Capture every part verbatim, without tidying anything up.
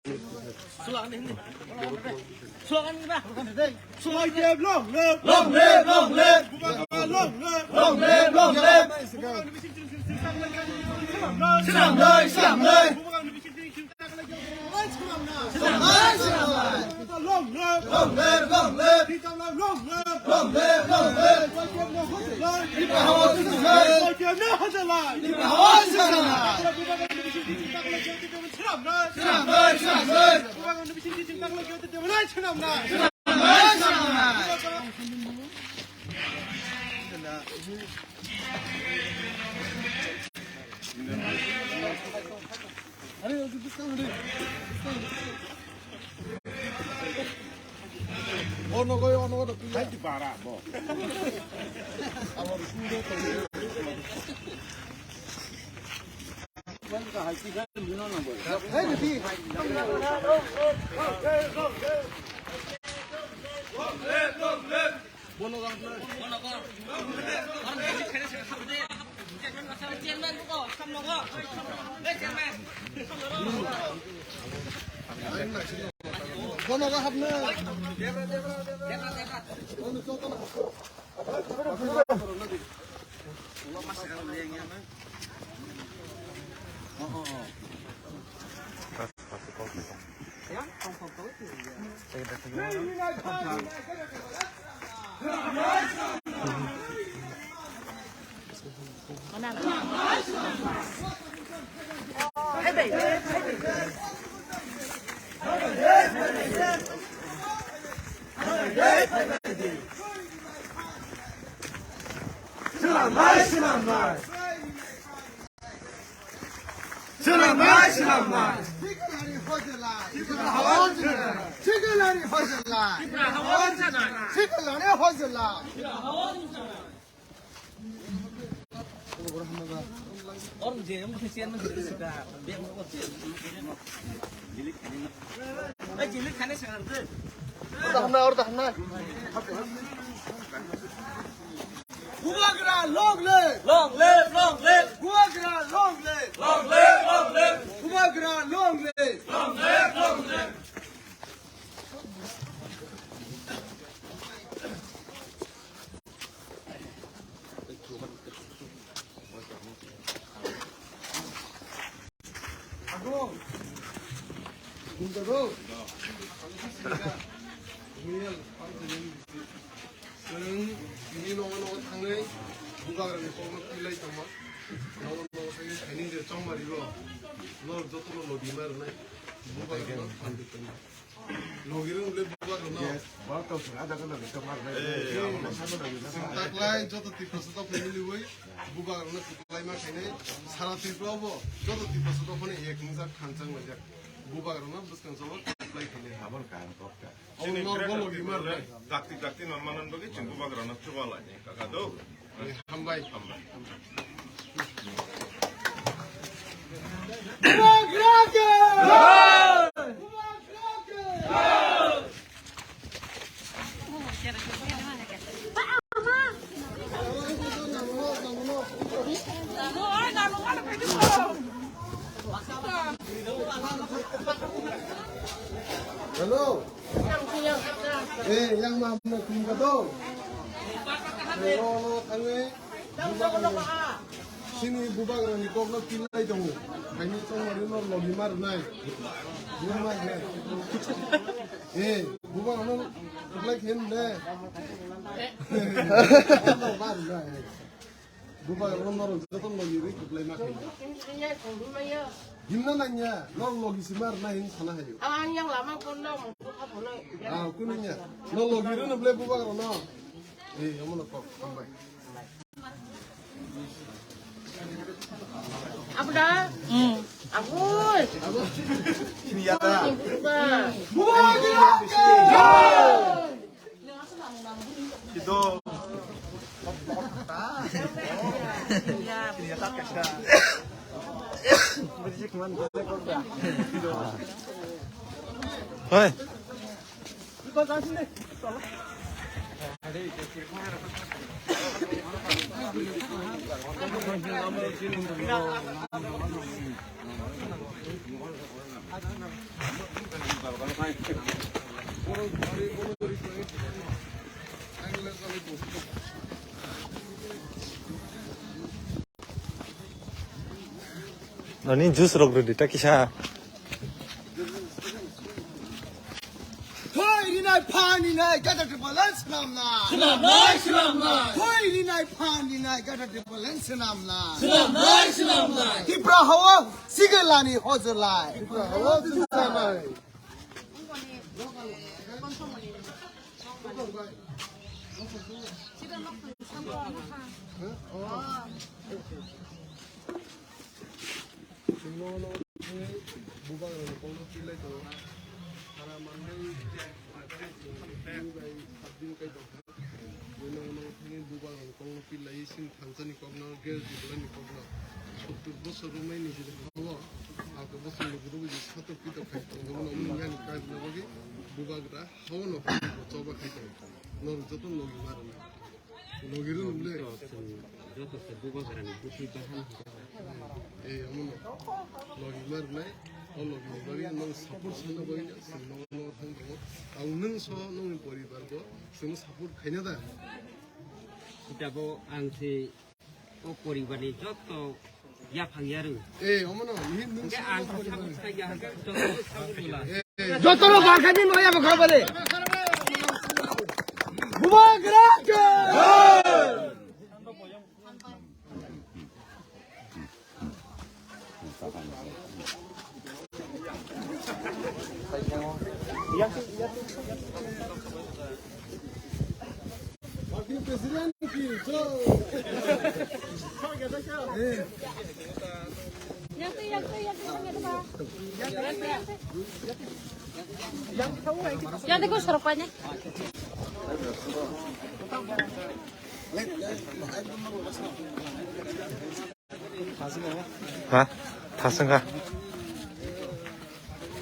Slogan ni, slogan ni ba. Slogan ni. Long live, long live. Long live, long live. Bubagra long live. Long live, long live. Swnamnai, swnamnai. Long live, long live. Long live, long live. Long live, long live. Tripura hawa swnamnai. Tripura hawa swnamnai. Swnamnai, swnamnai. Swnamnai, swnamnai. Sikalani hojla. Sikalani hojla. Sikalani hojla. Order hamna, order hamna. Bubagra long live! Long live, long live! Bubagra long live! Long live, long live! Bubagra long live! Long live, long live! Chwng tini nogo nogo thangwi bubagrani kokno twilai tongma. Nogo nogo thangwi khaini je chongmari bo. Nor jotono logi ma rwnai. Bubagrano phan twi tongma. Logi rwng le bubagrano. Yes, bal tong sung ada kan logi tong mar nai. Chwng taklai joto Tiprasa tong phai miliwi bubagrano kwplai ma khainai. Sara Tripura bo joto Tiprasa tong phano ek wngjak khanchang laijak. Bubagrano bwskang sabo kwplai khainai. Aboni kaham kok ka. Chini greater people le dakti dakti nang manan bagwi chwng bubagrano chuba lainai kaka do. Hambai. Hambai. Hello. Eh, yang mana tinggal tu? Eh, oh, oh, kami. Sini bubagrani kokno twilai tongo. Haini chongmari no logi ma rwnai. Bubagrano kwplai khe mle. Ma rwnai. Bubagrano norok joto logi rwi kwplai ma khe. Himna nangya, norok logi si ma rwnai hin sana hayo. Ah, kunu nya. No logi rwno ble bubagrano. Eh, omono kok, hambai. Abuda. Hmm. Abui. Kiniyata. Buka. Kido. Hoi. Nani juice rok rwdi ta kisa. Thoi rinai phan rinai gada triple N swnamnai. Swnamnai, swnamnai. Thoi rinai phan rinai gada triple N swnamnai. Swnamnai, swnamnai. Tipra hawa sigelani hojolai. Tipra hawa sigelani. Chwng nogo nogo thangwi bubagrani kokno pilai tongo. Sara manwi bai sabdin kai tongkha. Nogo nogo thangwi bubagrani kokno pilai chini thansani kokno, gel jibolani kokno. Sottur bosor romwi nijini hao. Ako bosor nugurugwi satok pitok khai tongjago, omo yani kagna bagwi bubagra hao no choba khai tongo. Norok joto logi ma rwnai. Logi rw nung le. Joto se bubagrani bwtwi bahan. Eh, omo no. Logi ma rwnai. O logi ni bagwi nung support sanna bagwi chwng nogo nogo thang tongo. Ang nung so nungni poribar bo chwngno support khaina da. Sita bo ang se o poribar ni joto yaphang yarwng. Eh, omo no. Ni nung. Hwnkhe ang sa support khaina hwnkhe joto support wla. Jotono barkha di maya bokha bale. Bubagra ke. Party president ki jai. Yang deko sorok paine. Ha? Thasung kha.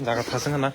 Jaga thasung kha na?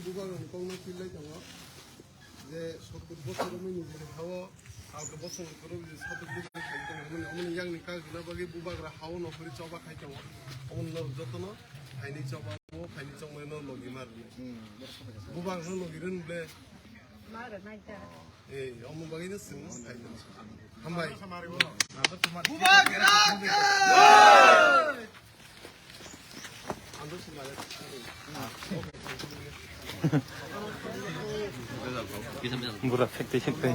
Bubagrani kokno pilai tongo. Je sottur bosor romwi nijini hao, alka bosor romwi je satok bosor khai tongo, omoni, omoni yakni kagna bagwi bubagra hao no hori choba khai tongo. Omoni norok jotono phaini choba, phaini chongmani no logi ma rwnai. Bubagra no logi rwng ble. Eh, omo bagwi no chwng khai tongo. Hambai. Bubagra ke! Bura phek twi phek twi.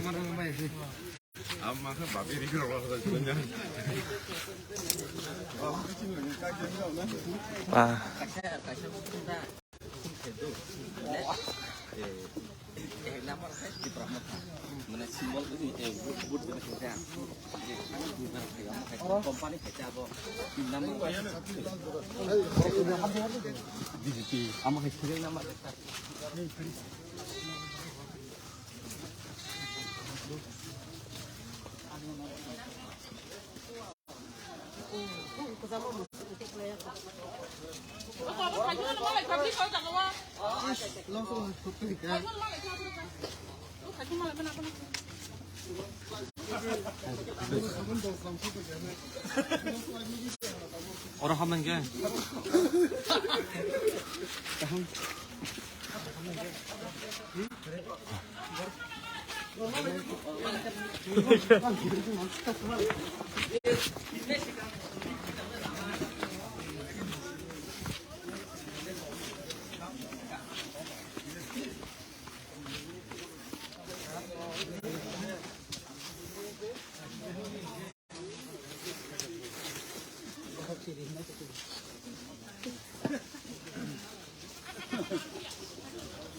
Ah. Oro hamnang khe.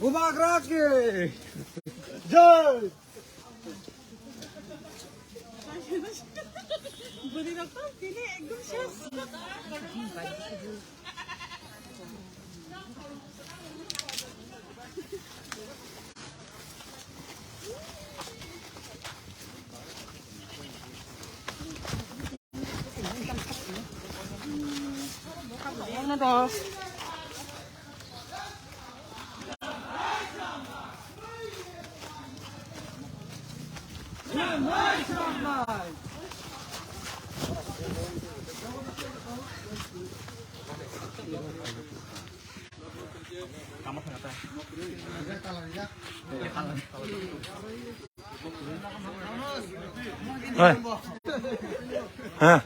Bubagra ki jai. Bwrwi rok to tini ekdom ses. Hey. Huh?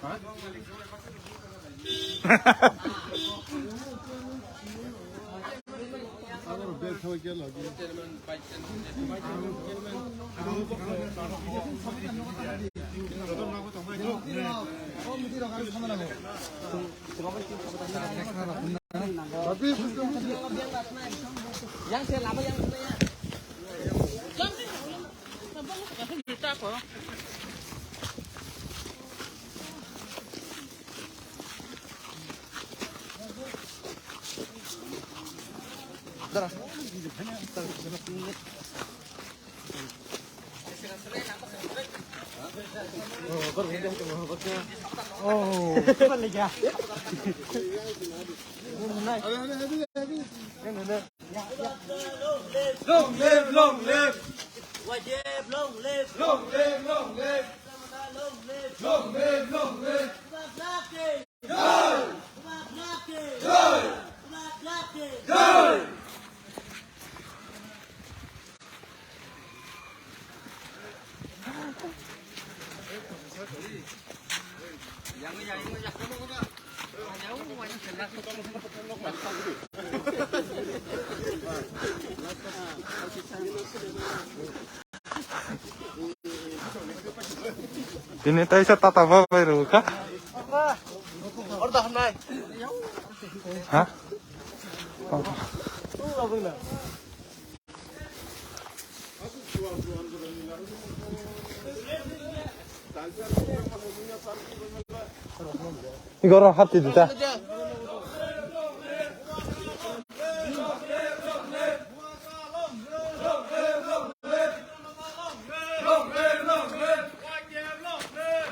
Long live, long live. Wajib long live. Long live, long live. Long live, long live. Bubagra ki jai. Bubagra ki jai. Bubagra ki jai. Ini tadi saya tata bawa itu kah? Hah? Igoro hapti dita.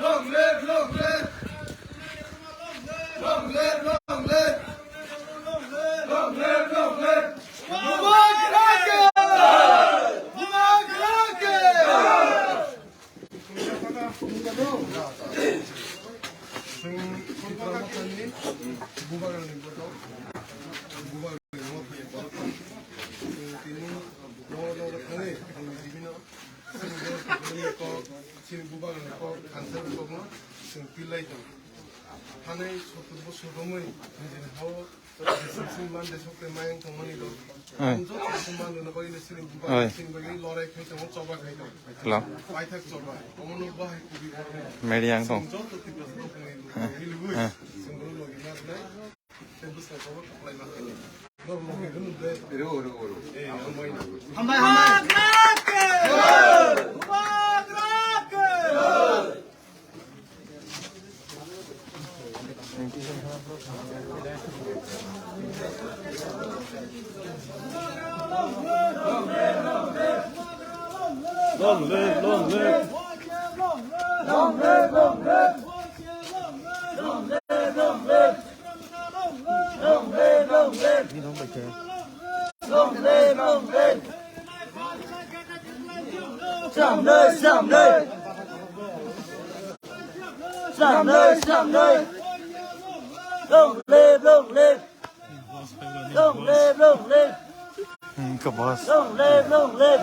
Long live, long live. Long live, long live. Long live, long live. Bubagra ki! Bubagra ki! Chwng Tipra Mothani Bubagrani borok, Bubagrani Mothani borok, chwng tini nogo nogo thangwi chini bini kok, chini Bubagrani kok, thansani kokno chwng pillai tongo. Thanai sottor bosor romwi nijini hao Jeswng sing man jeswk tei mayung tongmani rok. Hai. Ang joto sung man rwna bagwi le sini bubagra sini bagwi lorai khai tongo, choba khai tongo. Hello. Paithak choba. Omono bahai kubi borok. Media ang tong. Sing joto Tiprasa rok ni lugu. Hai. Lugu. Hai. Sing borok logi ma rwnai. Tei bwskango choba kwplai ma khainai. Norok logi rwnu de. Ro, ro, ro. Eh, hambai na. Hambai, hambai. Bubagra ki! Bubagra ki! Long live, long live. Long live, long live. Long live, long live. Long live, long live. Long live, long live. Samlai, samlai. Samlai, samlai. Long live, long live. Long live, long live. Hmm, ke boss. Long live, long live.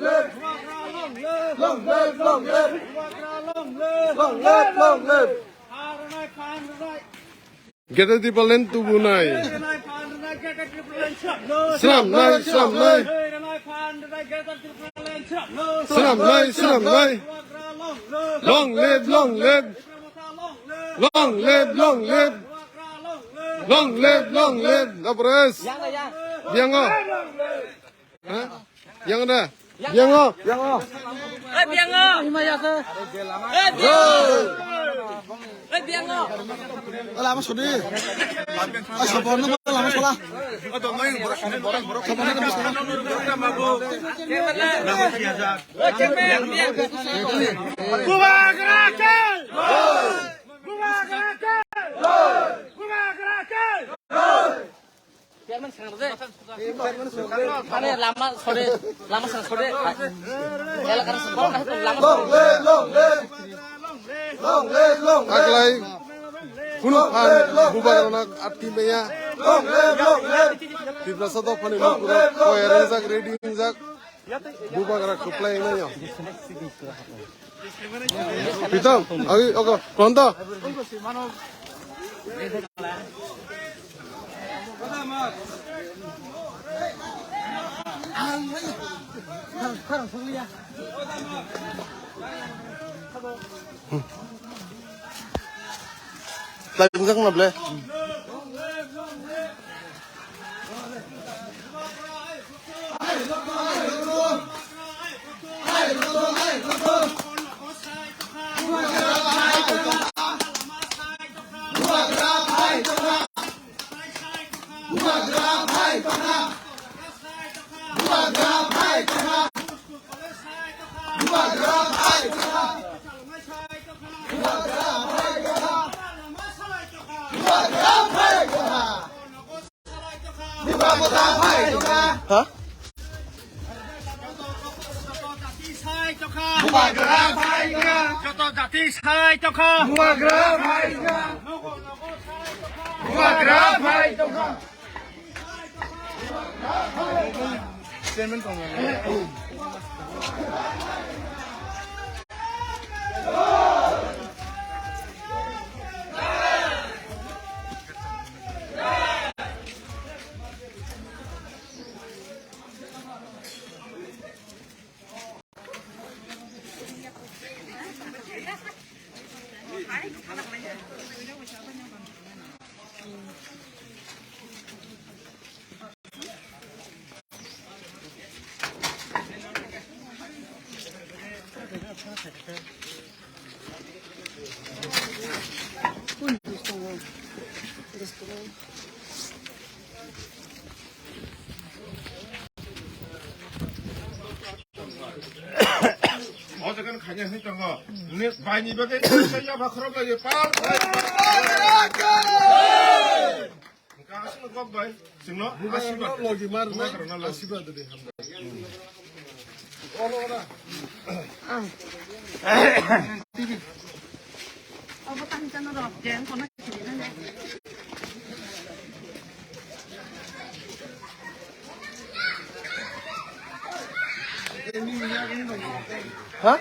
live! Long live, long live! Long live, long live! Greater Tipraland tubunai. Swnamnai, swnamnai. Swnamnai, swnamnai. Long live, long live. Long live, long live. Long live, long live. Lapres. Biango. Ha? Yang da. Biango. Biango. Eh, biango. Ima ya ke. Eh, biango. Eh, biango. Lama sodi. Ai, sabon na lama sala. Sabon na lama sala. Bubagra ke! Bubagra ke! Bubagra ke! Chairman, swnam de. Mane lama sode, lama swnam sode. Elakar sode, lama sode. Long live, long live. Long live, long live. Aklai, kunu phan bubagrana atki maya. Long live, long live. Tiprasa dophani nokura, koya ringjak, ready ringjak. Bubagra kwplai wngnaino. Pitam, agi, ogo, pronto. Lai bujak na ble. Ha? Bubagra phai tongkha. Joto jati sai tongkha. Bubagra phai tongkha. Bubagra phai tongkha. Chairman tong. O jaga no khaina hwnwi tongo. Nini baini bagwi kaisa yapha khorok lai pal. Hwnkha aswkno kok bai chwngno asirwad. Logi mar bubagrano logi. Asirwad de hambai. Olo ora. Obo tang chano rok jeng kono. Ha?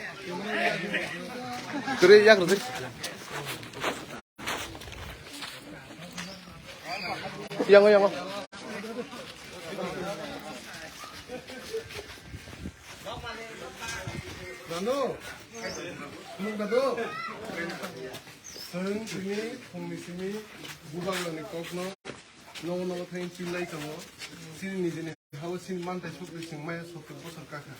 Kere yak rwdi. Yango, yango. Nano? Nung dado? Chwng chini phungni simi bubagrani kokno nogo nogo thai chilai tongo. Chini nijini hao chini mantai sokri chwng maya sottor bosor kakha.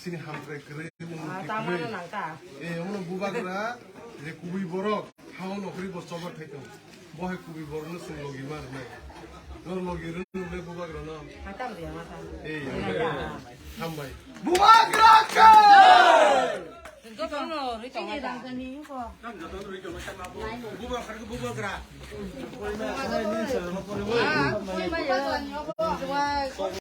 Chini hamkrai kwrwi, omono Ah, twi tamano kwrwi. Nangkha. Eh, omono bubagra je kubui borok hao nokhri bo choba thai tongo. Bo hai kubui borokno chwng logi ma rwnai. Nor logi rwnai bubagrano. Hatam dia mata. Eh, hambai. Bubagra khe! Jotono rwi tongo.